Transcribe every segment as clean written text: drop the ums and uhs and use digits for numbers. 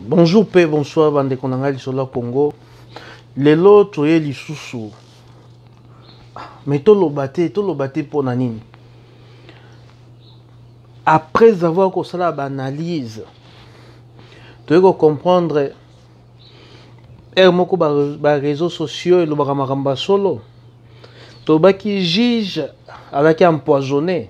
Bonjour pe bonsoir bandeko na ngai lisolo ya Congo. Lelo toye lisusu mais toloba te, toloba te mpo na nini? Après avoir kosala ba analyse, toye ko comprendre heure moko ba réseaux sociaux elobaka makambo ya solo. Tolobaki juge azalaki empoisonné.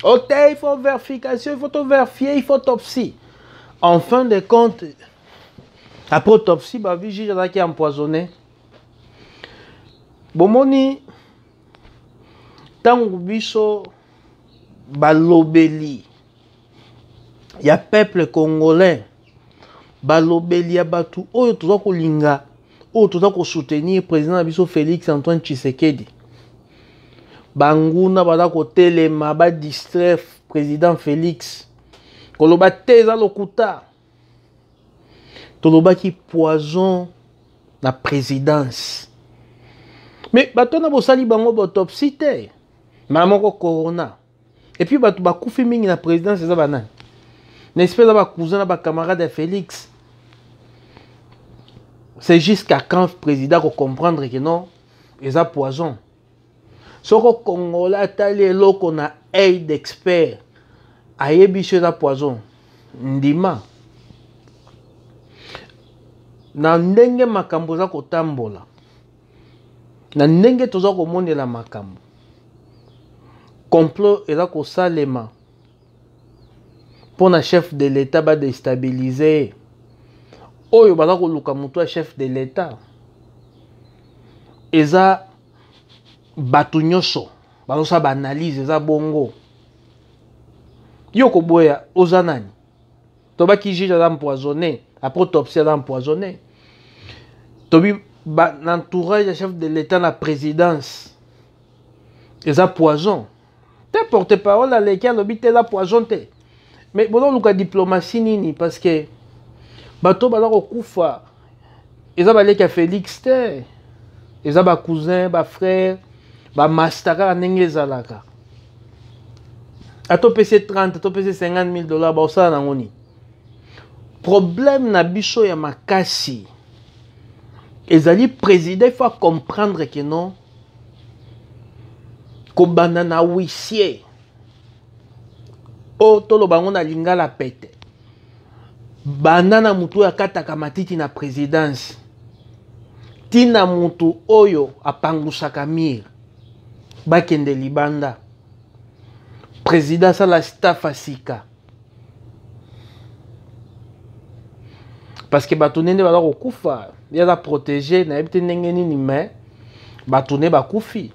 Ok, il faut vérification, il faut tout vérifier, il faut autopsie. En fin de compte, après autopsie, bah, juge qui empoisonné. Bomoni, tango biso balobeli ya peuple congolais, balobeli ya batu oyo toza kolinga, oyo toza kosoutenir président na biso Félix Antoine Tshisekedi. Banguna baza kotelema ba distraire président Félix. Koloba te eza lokuta. Tolobaki poison na présidence. Mais bato na bosali bango ba autopsie te. Mbala moko corona. Et puis bato bakufi mingi na présidence eza banani? N'est-ce pas eza ba cousin na ba camarade ya Félix? C'est jusqu'à quand président ko comprendre que non, eza poison. Soko Congolais atali eloko na œil d'expert, ayebi so eza poison. Ndima. Na ndenge makambo eza kotambola, na ndenge toza komonela makambo, complot eza kosalema mpona chef de l'État ba déstabiliser ye. Oyo baza koluka moto ya chef de l'État eza bato nyonso bazosala ba analyse, eza bongo. Yo koboya oza nani? Tobaki juge aza empoisonné, après autopsie aza empoisonné. Tobi ba l'entourage ya chef de l'État na présidence eza poison. Te porte-parole aleki alobi te eza poison te. Mais bozoluka diplomatie nini? Parce que bato baza kokufa eza baleki ya Félix te, eza ba cousin, ba frère, ba master kaka ndenge ezalaka. Ata opesi 30, ata opesi 50 000 dollars, baosala nango nini? Problème na biso ya makasi ezali président, il faut comprendre que non, kobanda na huissier oyo toloba yango na lingala pete, banda na motu oyo akataka matiti na présidence tina motu oyo apangusaka mire, bakende libanda. Président asala staff asika, parce que bato ndenge baza kokufa, ye aza protégé, nayebi te ndenge nini, mais bato nde bakufi.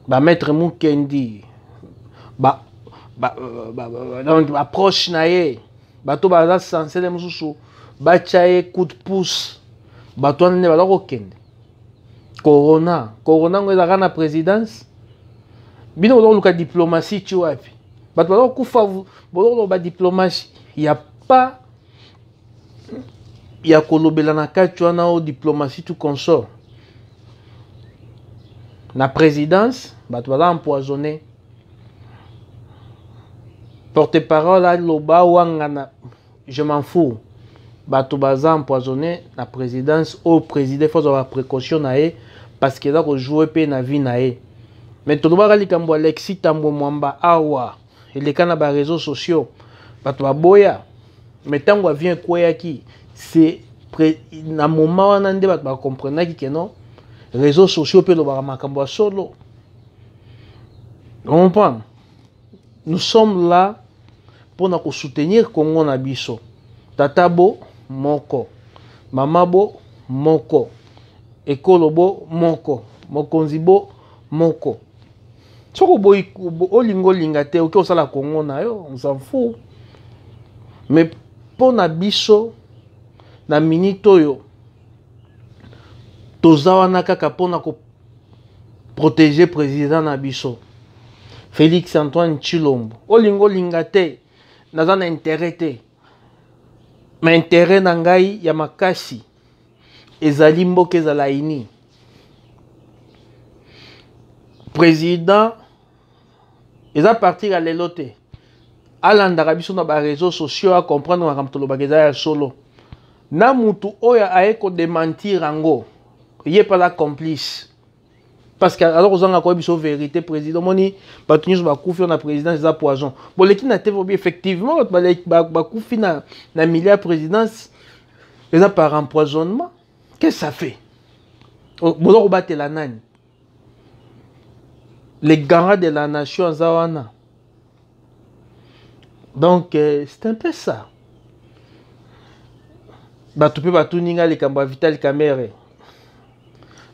Ba maître Mukendi, donc ba proche na ye, bato baza censé nde mosusu batya ye coup de pouce, bato wana nde baza kokende. Corona, corona ngo ezalaka na présidence. Bino boza koluka diplomatie ti wapi? Bato baza kokufa, boza koloba diplomatie. Ya pas ya kolobela na kati wana o diplomatie tout consort. Na présidence bato baza empoisonné. Porte-parole aloba wangana, je m'en fous. Bato baza empoisonné na présidence. Oyo président faut azwa ba précaution na ye, parce que eza kojouer mpe na vie na ye. Mais tolobaka likambo Alexis Tambwe Mwamba awa eleka na ba réseaux sociaux, bato baboya. Mais ntango avion ekweyaki, c'est na moment wana nde bato bakomprenaki ke non, réseaux sociaux mpe elobaka makambo ya solo. Comprendre, nous sommes là mpona kosoutenir Congo na biso. Tata bo moko, mama bo moko, ekolo bo moko, mokonzi bo moko. Soki oboyi, olinga olinga te, oki osala Congo na yo, on s'en fout. Mais mpona biso na minute oyo toza wana kaka mpona koprotéger président na biso Félix Antoine Tshilombo. Olinga olinga te, naza na intérêt te, ma intérêt na ngai ya makasi ezali mboka ezala uni. Président eza partir ya lelo te. Alandaka biso na bareseau sociaux, acomprendre makambo tolobaka eza ya solo. Na mutu oyo aye kodementir yango, ye mpe aza complice, parce que aza kozanga koyebi biso vérité. Président, omoni bato nyonso bakufi na présidence eza poison. Boleki na TV, obi effectivement bato bakufi na milieu ya présidence eza par empoisonnement. Qu'est-ce que ça fait? Boza kobatela nani? Les garants de la nation aza wana. Donc c'est un peu ça. Bato mpe batuni nga likambo ya Vital Kamerhe.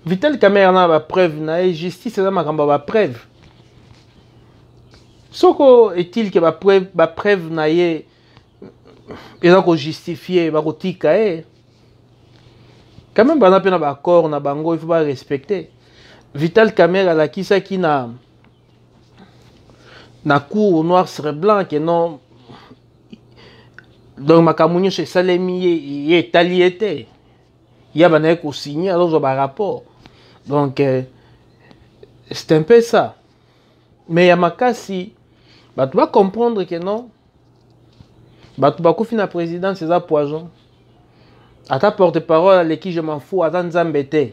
Vital Kamerhe na bapreuve na ye, justice eza makambo ya bapreuve. Soko est-il ke bapreuve na ye eza kojustifie, bakotika ye quand même. Baza mpe na baaccord na bango, il faut barespecte. Vital Kamerhe alakisaki na cour noir sur blanc ke non, donc makambo nyonso esalemi, ye etali ye te, ya bandaki kosigne, azozwa barapport. Donc c'est un peu ça. Mais ya makasi, bato bacomprendre ke non, bato bakufi na présidence eza poison. Ata porte parole aleki, je m'en fous, aza Nzambe te.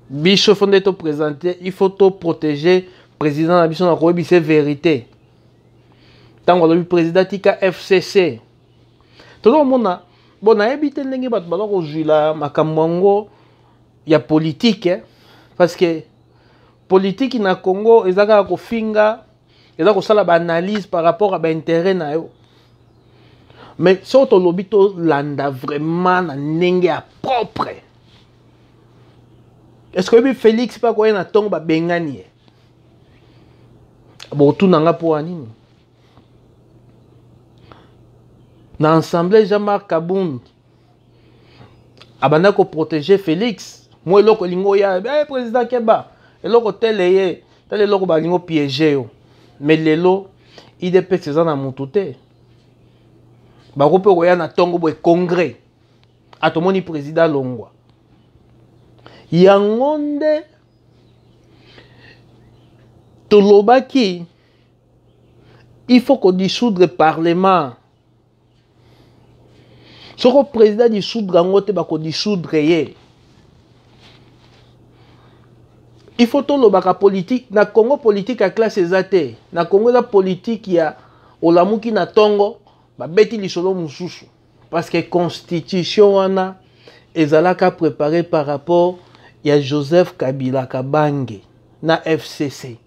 Biso faut nde toprésente, il faut toprotéger président na biso na koyebisa vérité. Ntango alobi président tika FCC, toza komona bon, nayebi te ndenge bato baza kozwila makambo yango ya politike, eh? Parce que politike na Congo eza kaka kofinga, eza kosala baanalyse par rapport à baintérêt na yo. Mais soki tolobi tolanda vraiment na ndenge ya propre, est ce que oyebi Félix mpe akoya na ntongo babengani ye? Botuna nga mpo wa nini na assemblée. Jean-Marc Kabund abanda koprotéger Félix. Mo eloko elingi oya, hey, président keba, eloko tele ye tala, eloko balingi opiéger yo. Mais lelo UDPS eza na motu te. Bako mpe koya na ntongo boye, congrès, atomoni président alongwa. Yango nde tolobaki, il faut kodissoudre parlement. Soko président dissoudre yango te, bakodissoudre ye. Il faut tolobaka politique na Congo. Politique ya classe eza te na Congo, eza politique ya olamuki na ntongo, babeti lisolo mosusu, parce que constitution wana ezalaka préparé par rapport ya Joseph Kabila Kabange na FCC.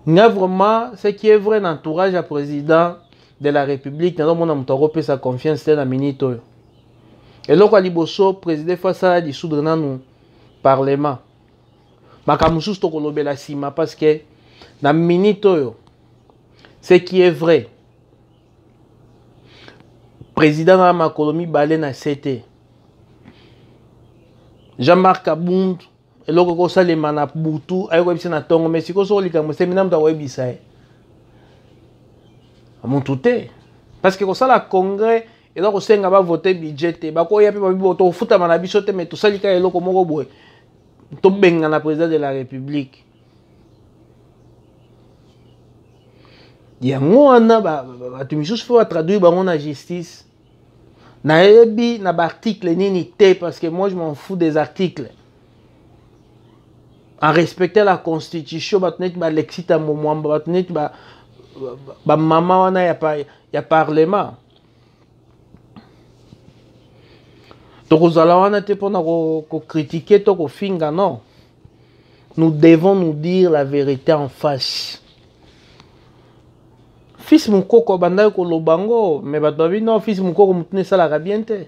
Nga vraiment, ce qui est vrai, na entourage ya président de la République, nazomona moto akopesa confiance te na minute oyo. Eloko ya liboso, président faut asala dissoudre nanu parlement. Makambo mosusu tokolobela nsima, parce que na minute oyo, ce qui est vrai, président na makolo mibale na se te. Jean-Marc Kabund, eloko ekosalema na butu, aye koyebisa na ntongo. Mais sikoyo soko likambo esemi na moto akoyebisa ye, motu te, parce que kosala congrès eza kosenga bavote budget te. Bakoya mpe babi tokofutama na biso te, mais tosali kaka eloko moko boye, tobengana président de la République. Yango wana bato misusu faut batraduire bango na justice. Nayebi na baarticle nini te, parce que moi je m'en fous des articles, en respectant la constitution. Bato neti balexi Tambo Mwamba, bato neti bamama wana ya parlement, tokozala wana te mpona kocritiquer to kofinga. Non, nous devons nous dire la vérité en face. Fils Mokoko abandaki koloba ngo, mais bato babi non, fils Mokoko motuna esalaka bien te.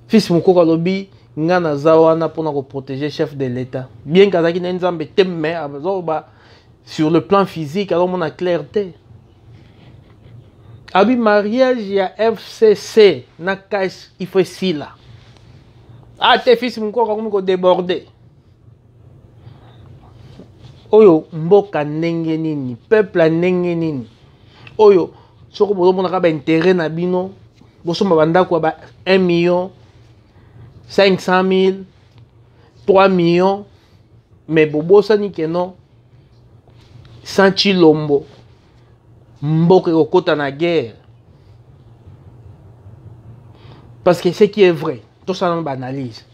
Fils Mokoko alobi nga naza wana mpona koprotéger chef de l'État, bien que azalaki na Nzambe te, mais azoloba sur le plan physique, azomona clair te. Abi mariage ya FCC na CACH, il faut esila. Ah te, fils Mokoko akomi kodéborde. Oyo mboka ndenge nini? Peuple ya ndenge nini oyo? Soko bozomonaka baintérêt na bino, bosomba bandako ya ba 1 million 500 000, 3 millions. Mais bobosani ke non, sans Tshilombo mboka ekokota na guerre. Parce que ce qui est vrai, tosala na baanalyse,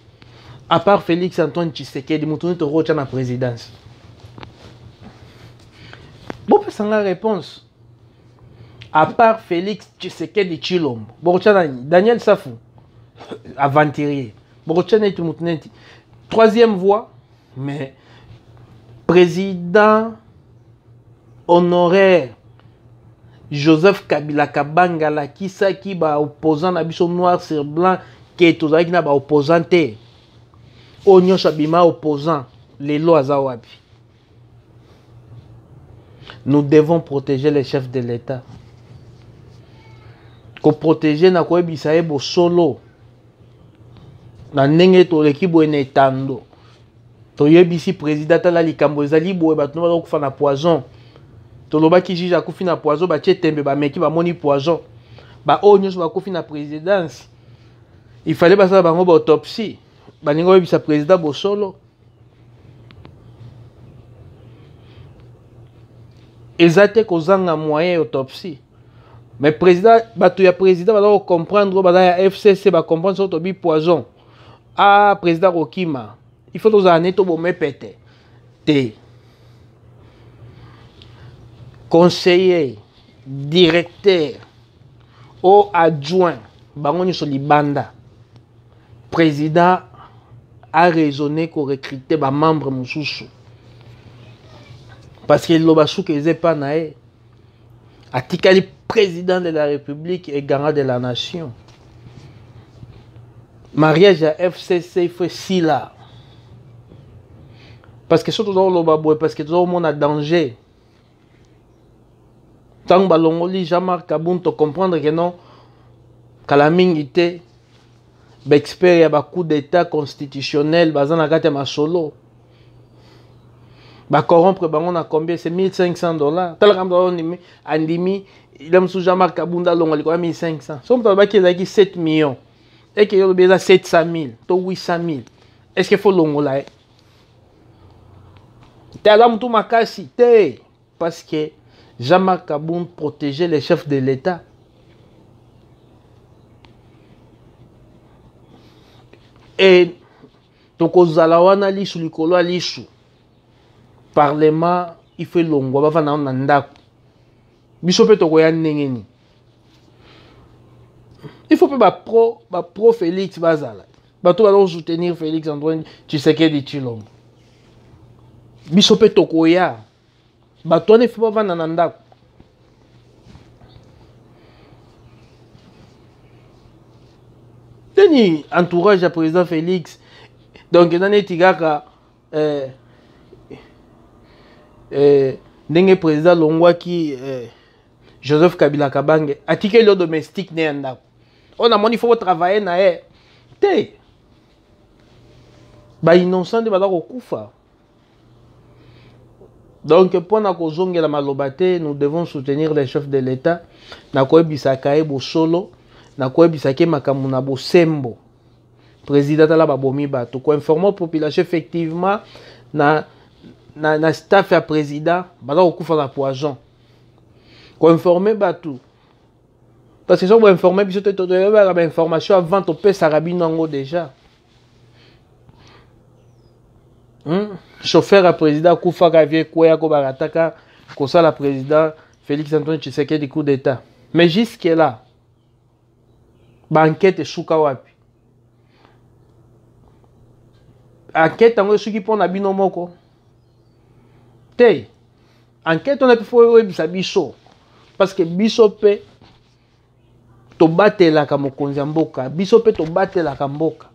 à part Félix Antoine Tshisekedi, moto nini tokotya na présidence? Bopesa nga réponse. À part Félix Tshisekedi Tshilombo, bokotya nani? Daniel Safu, aventurier. Bokotya neti moto neti troisième voie? Mais président honoraire Joseph Kabila Kabanga alakisaki baopposant na biso noir sur blanc ke tozalaki na baopposant te. Oyo nyonso abima opposant, lelo aza wapi? Nous devons protéger les chefs de l'État. Koprotéger na koyebisa ye bosolo na ndenge toleki boye na etando. Toyebisi président: tala, likambo ezali boye, bato no bazokufa na poison. Tolobaki juge akufi na poison, batie tembe, bameki, bamoni poison. Baoyo nyonso bakufi na présidence, il fallait basala bango baautopsie. Balingi oyebisa président bosolo. Eza te kozanga moyen ya autopsie, mais président, bato ya président baza kocomprendre, oyo baza ya FCC bacomprendre. Soki tobi poison, ah, président kokima. Il faut tozala ne toboma epete te. Conseiller, directeur o adjoint, bango nyonso libanda. Président a raisonné korecruter bamembre mosusu, parce que liloba suki eza epa na ye. Atikali président de la République et garant de la nation. Mariage ya FCC, il faut esila, parce que soki toza koloba boye, parce que toza komona danger. Ntango balongoli Jean-Marc Kabund, tocomprendre ke non, kala mingi te, baexpert ya bacoup d'état constitutionnel baza na kati ya masolo. Bacorrompre bango na combien? C'est 1500 $. Talaka moto andimi, andimi ila mosusu Jean-Marc Kabund alonga likolo ya 1500. So moto alobaki ezalaki 7 millions, eke yo olobi eza 700 000 to 800 000, est ce que faut longola ye te? Aza motu makasi te, parce que Jean-Marc Kabund protégeait les chefs de l'État. Et tokozala wana lisu likolo ya lisu. Parlement, il faut elongwa, bavanda na ndako. Biso mpe tokoya ndenge nini? Il faut mpe bapro Félix bazala, bato baza kosoutenir Félix Antoine Tshisekedi Tshilombo. Biso mpe tokoya. Bato wana, il faut bavanda na ndako. Teni entourage ya président Félix, donc eza neti kaka ndenge président alongwaki Joseph Kabila Kabange, atikeli yo domestique ne ya ndako oyo namoni, faut kotravaille na ye te. Bainnocent nde baza kokufa. Donc mpona kozongela maloba te, nous devons soutenir les chefs de l'État na koyebisaka ye bosolo, na koyebisaka ye makambo na bosembo. Président, tala, babomi bato. Koinforme population effectivement na staff ya président baza kokufa na poison. Koinforme bato, parce que soki boinforme biso te, toyebaka bainformation avant, topesaka bino yango déjà. Chauffeur ya président akufaka, vie ekweya ko barataka kosala président Félix Antoine Tshisekedi coup d'état. Mais jusque là, baenquête esuka wapi? Enquête yango esuki mpo na bino moko te. Enquête wana mpe faut oyebisa biso, parce que biso mpe tobatelaka mokonzi ya mboka, biso mpe tobatelaka mboka.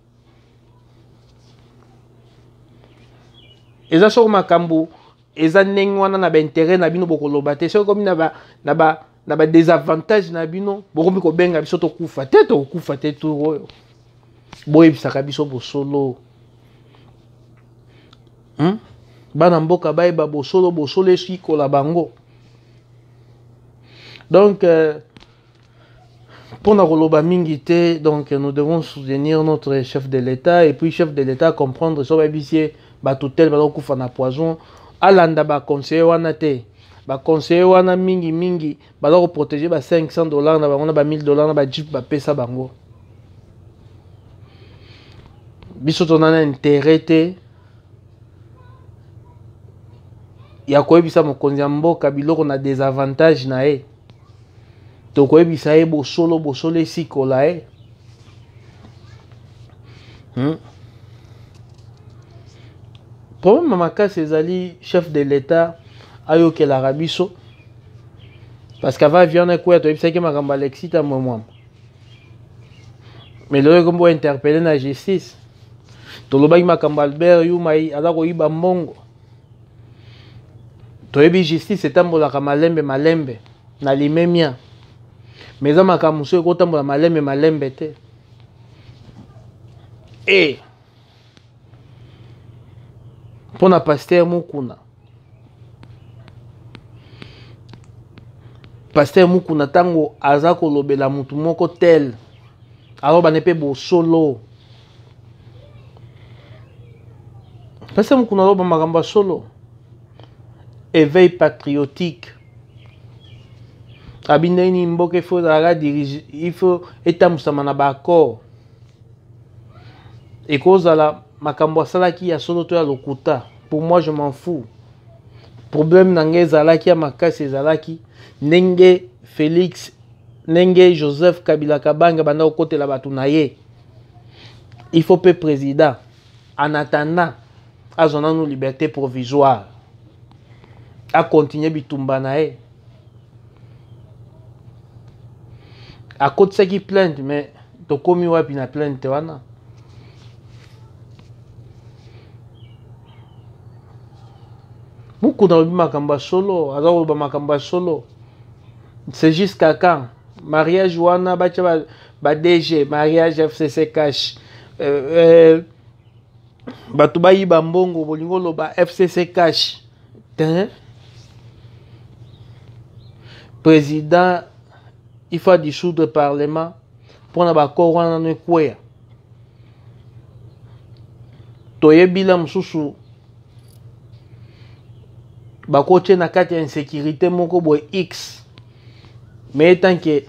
Eza soko makambo eza ndenge wana na baintérêt na bino, bokoloba te. Soki komi na badésavantage na bino, bokomi kobenga biso tokufa te. Tokokufa te. Tour oyo boyebisaka biso bosolo, Bana mboka bayeba bosolo, bosolo esikola bango. Donc mpona koloba mingi te, donc nous devons soutenir notre chef de l'État et puis chef de l'État comprendre. So bayebisi ye Bato tel baza kokufa na poison. Alanda baconseiller wana te. Baconseiller wana mingi mingi baza koprotege ba 500 $ na bango na ba 1000 $ na bajeep bapesa bango. Biso toza na intérêt te ya koyebisa mokonzi ya mboka biloko na désavantage na ye. Tokoyebisa ye bosolo, bosolo esikola ye. Problème makasi ezali chef de l'État ayokelaka biso, parce qu'avant avion wana ekweya, toyebisaki makambo Alexis Thambwe Mwamba, mais lelo ekombo interpellé na justice. Tolobaki makambo Albert Yuma aza koyiba mbongo. Toyebi justice etambolaka malembe malembe na limemia, mais eza makambo mosusu ekotambola malembe malembe te. E mpo na pasteur Mukuna, pasteur Mukuna, ntango aza kolobela motu moko tel, alobane mpe bosolo. Pasteur Mukuna aloba makambo ya solo, éveil patriotique. Abi ndenge nini mboka ifo ezalaka dirige, il faut etambwisama na baaccord. Ekozala makambo asalaki ya solo to ya lokuta, pour moi je m'en fous. Problème na ngai ezalaki ya makasi, ezalaki ndenge Félix, ndenge Joseph Kabila Kabange banda kokotela bato na ye. Il faut mpe président, en attendant, azwa nanu liberté provisoire, akontinue bitumba na ye. Akotisaki plainte, mais tokomi wapi na plainte wana? Mukuna alobi makambo ya solo, aza koloba makambo ya solo. C'est jusqu'à quand mariage wana batia ba DG, mariage FCC cash, bato bayiba mbongo, bolingo oloba FCC cash te? Président, il faut dissoudre parlement mpona baaccord wana nano ekweya. Toyebila mosusu bakotie na kati ya insécurité moko boye x, mais tant que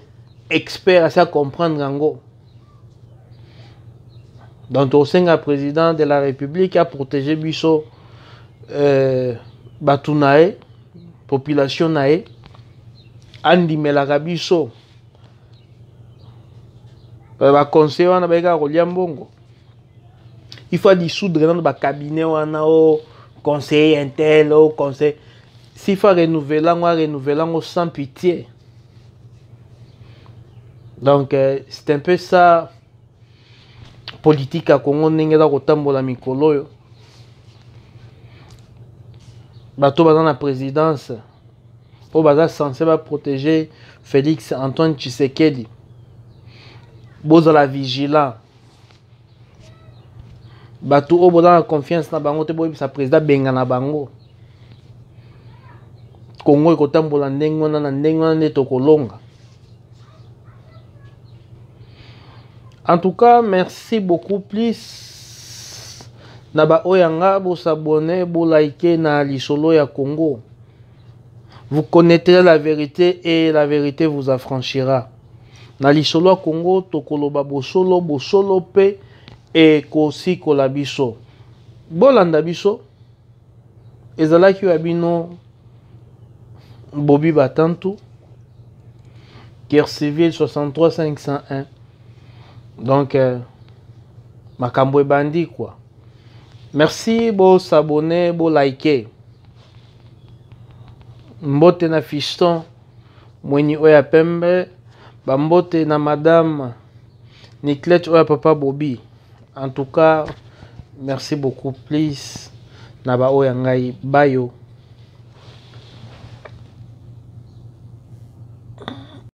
expert asi acomprendre yango. Donc tosenga président de la République aprotéger biso, bato na ye, population na ye, andimelaka biso. Baconseiller wana bayekaka kolia mbongo. Il faut dissoudre nano bacabinet wana, o conseiller un tel, o conseil. S'il faut renouveler yango, arenouveler yango sans pitié. Donc c'est un peu ça, politique ya Congo ndenge eza kotambola mikolo oyo. Bato baza na présidence oyo baza censé baprotéger Félix Antoine Tshisekedi, bozala vigilant. Bato oyo boza na confiance na bango te, boyebisa président benga na bango. Kongo ekotambola ndenge wana, na ndenge wana nde tokolonga. En tout cas, merci beaucoup plus na baoyo ya nga. Bosabonner, bolike na Lisolo ya Congo. Vous connaîtrez la vérité et la vérité vous affranchira. Na Lisolo ya Congo, tokoloba bosolo, bosolo mpe ekosikola biso. Bolanda biso. Ezalaki ya bino Bobi Batantu, guerre civile 63 501. Donc makambo ebandi quoi. Merci, bosabonner, bolike. Mbote na fiston Mweni oyo ya pembe, bambote na madame Niclette oyo ya papa Bobi. En tout cas, merci beaucoup plus na baoyo ya ngai bayo.